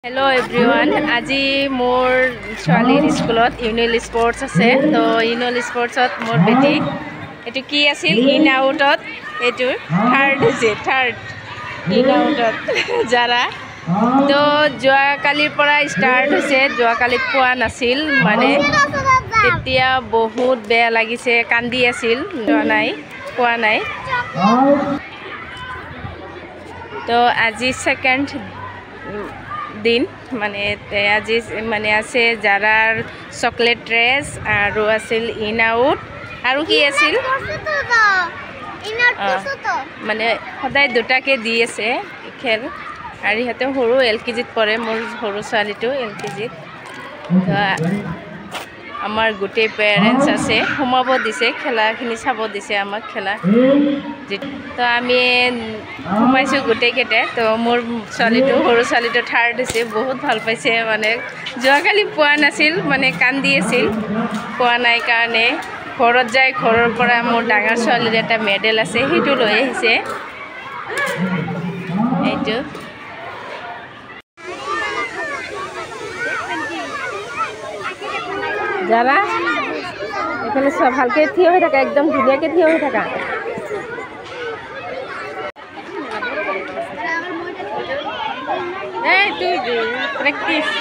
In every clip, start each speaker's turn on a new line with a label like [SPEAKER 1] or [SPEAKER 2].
[SPEAKER 1] Hello' everyone, আজি মোৰ ছোৱালীৰ স্কুলত ইউনিয়ল স্পৰ্টছ আছে। তো ইউনিয়ল স্পৰ্টছত মোৰ বেটি এইটো কি আছিল, ইন আউটত এইটো থাৰ্ড হৈছে, থাৰ্ড ইন আউটত যাৰা। তো যোৱাকালিৰ পৰা ষ্টাৰ্ট হৈছে, যোৱাকালি পোৱা নাছিল, মানে তেতিয়া বহুত বেয়া লাগিছে, কান্দি আছিল, যোৱা নাই, পোৱা নাই। তো আজি ছেকেণ্ড দিন, মানে আজি মানে আছে জাৰাৰ চকলেট ৰেচ আৰু আছিল ইন আউট আৰু কি আছিল, মানে সদায় দুটাকে দি আছে খেল। আৰু ইহঁতে সৰু এল কে জিত পঢ়ে, মোৰ সৰু ছোৱালীটো এল কে জিত। আমাৰ গোটেই পেৰেণ্টছ আছে, সোমাব দিছে, খেলাখিনি চাব দিছে আমাক খেলা। তো আমি সোমাইছোঁ গোটেইকেইটাই। তো মোৰ ছোৱালীটো, সৰু ছোৱালীটো থাৰ্ড হৈছে, বহুত ভাল পাইছে। মানে যোৱাকালি পোৱা নাছিল, মানে কান্দি আছিল পোৱা নাই কাৰণে। ঘৰত যাই ঘৰৰ পৰা মোৰ ডাঙৰ ছোৱালীৰ এটা মেডেল আছে, সেইটো লৈ আহিছে। এইটো যাৰা এইফালে চোৱা, ভালকৈ থিয় হৈ থাকা, একদম ধুনীয়াকৈ থিয় হৈ থাকা। Practice.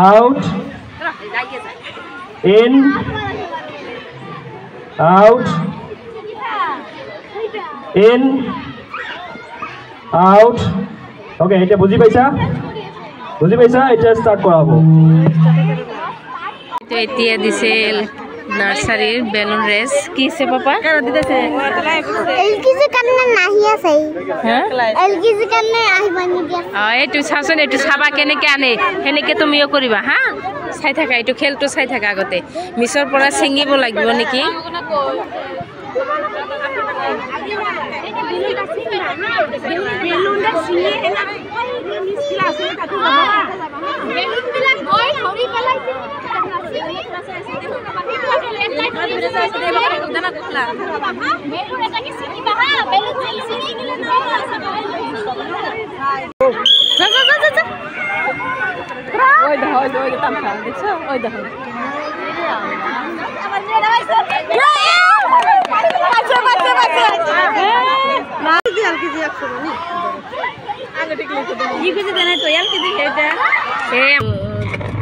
[SPEAKER 2] Out, in, out, in, out. Okay, এতিয়া বুজি পাইছা? বুজি পাইছা? এতিয়া ষ্টাৰ্ট কৰা হ'ব।
[SPEAKER 1] এতিয়া দিছে নাৰ্চাৰীৰ বেলুন ৰেচ। কি আছে পাপা? এইটো চাচোন, এইটো চাবা কেনেকে আনে, সেনেকে তুমিও কৰিবা। হা, চাই থাকা, এইটো খেলটো চাই থাকা। আগতে মিছৰ পৰা ছিঙিব লাগিব নেকি?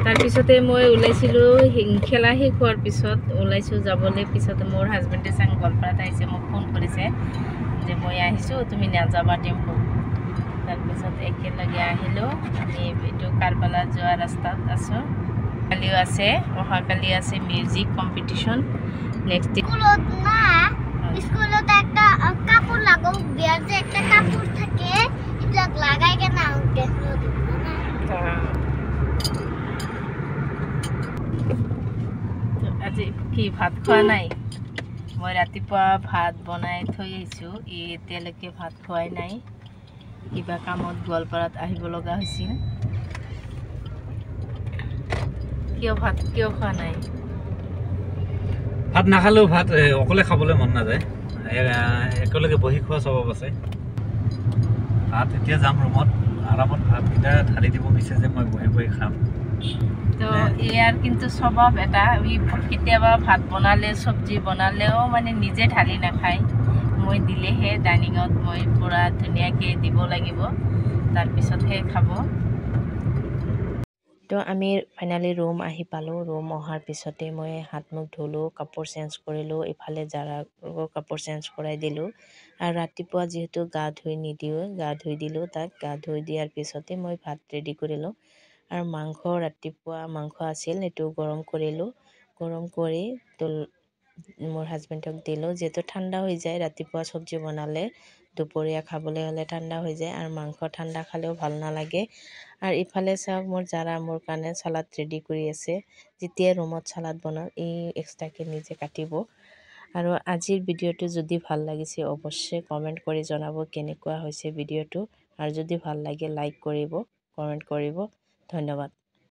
[SPEAKER 1] তাৰপিছতে মই ওলাইছিলোঁ, খেলা শেষ হোৱাৰ পিছত ওলাইছোঁ যাবলৈ। পিছত মোৰ হাজবেণ্ডে চাং গোৱালপাৰাত আহিছে, মোক ফোন কৰিছে যে মই আহিছোঁ, তুমি নাযাবা টেম্পু। তাৰপিছত একেলগে আহিলোঁ আমি। এইটো কাৰবালা যোৱা ৰাস্তাত আছোঁ। কালিও আছে, অহাকালি আছে মিউজিক কম্পিটিশ্যন নেক্সট।
[SPEAKER 3] স্কুলত একটা কাপড় লাগাও, বিয়ার যে একটা কাপড় থাকে এবিলাক লাগাই কেন দেখলো দিব না।
[SPEAKER 1] আজি কি ভাত খোৱা নাই? মই ৰাতিপুৱা ভাত বনাই থৈ আহিছোঁ, ই এতিয়ালৈকে ভাত খোৱাই নাই। কিবা কামত গোৱালপাৰাত আহিব লগা হৈছিল। কিয় ভাত কিয় খোৱা নাই?
[SPEAKER 2] ভাত নাখালেও ভাত অকলে খাবলৈ মন নাযায়, একেলগে বহি খোৱা স্বভাৱ আছে। ভাত এতিয়া যাম ৰুমত, আৰামত ভাতকেইটা ঢালি দিব বিচাৰে যে মই বহি বহি খাম।
[SPEAKER 1] তো ইয়াৰ কিন্তু স্বভাৱ এটা, কেতিয়াবা ভাত বনালে চব্জি বনালেও মানে নিজে ঢালি নাখায়, মই দিলেহে ডাইনিঙত মই পূৰা ধুনীয়াকৈ দিব লাগিব, তাৰপিছতহে খাব। তো আমি ফাইনেলি ৰুম আহি পালোঁ। ৰুম অহাৰ পিছতে মই হাত মুখ ধুলোঁ, কাপোৰ চেঞ্জ কৰিলোঁ, ইফালে জাৰাকো কাপোৰ চেঞ্জ কৰাই দিলোঁ। আৰু ৰাতিপুৱা যিহেতু গা ধুই নিদিওঁ, গা ধুই দিলোঁ তাক। গা ধুই দিয়াৰ পিছতে মই ভাত ৰেডি কৰিলোঁ। আৰু মাংস, ৰাতিপুৱা মাংস আছিল, সেইটো গৰম কৰিলোঁ। গৰম কৰি তো মোৰ হাজবেণ্ডক দিলোঁ, যিহেতু ঠাণ্ডা হৈ যায় ৰাতিপুৱা চব্জি বনালে, দুপৰীয়া খাবলৈ হ'লে ঠাণ্ডা হৈ যায়। আৰু মাংস ঠাণ্ডা খালেও ভাল নালাগে। আৰু ইফালে চাওক, মোৰ জাৰা মোৰ কাৰণে চালাড ৰেডি কৰি আছে। যেতিয়া ৰুমত চালাড বনাওঁ, এই এক্সট্ৰাকৈ নিজে কাটিব। আৰু আজিৰ ভিডিঅ'টো যদি ভাল লাগিছে অৱশ্যে কমেণ্ট কৰি জনাব কেনেকুৱা হৈছে ভিডিঅ'টো। আৰু যদি ভাল লাগে লাইক কৰিব, কমেণ্ট কৰিব। ধন্যবাদ।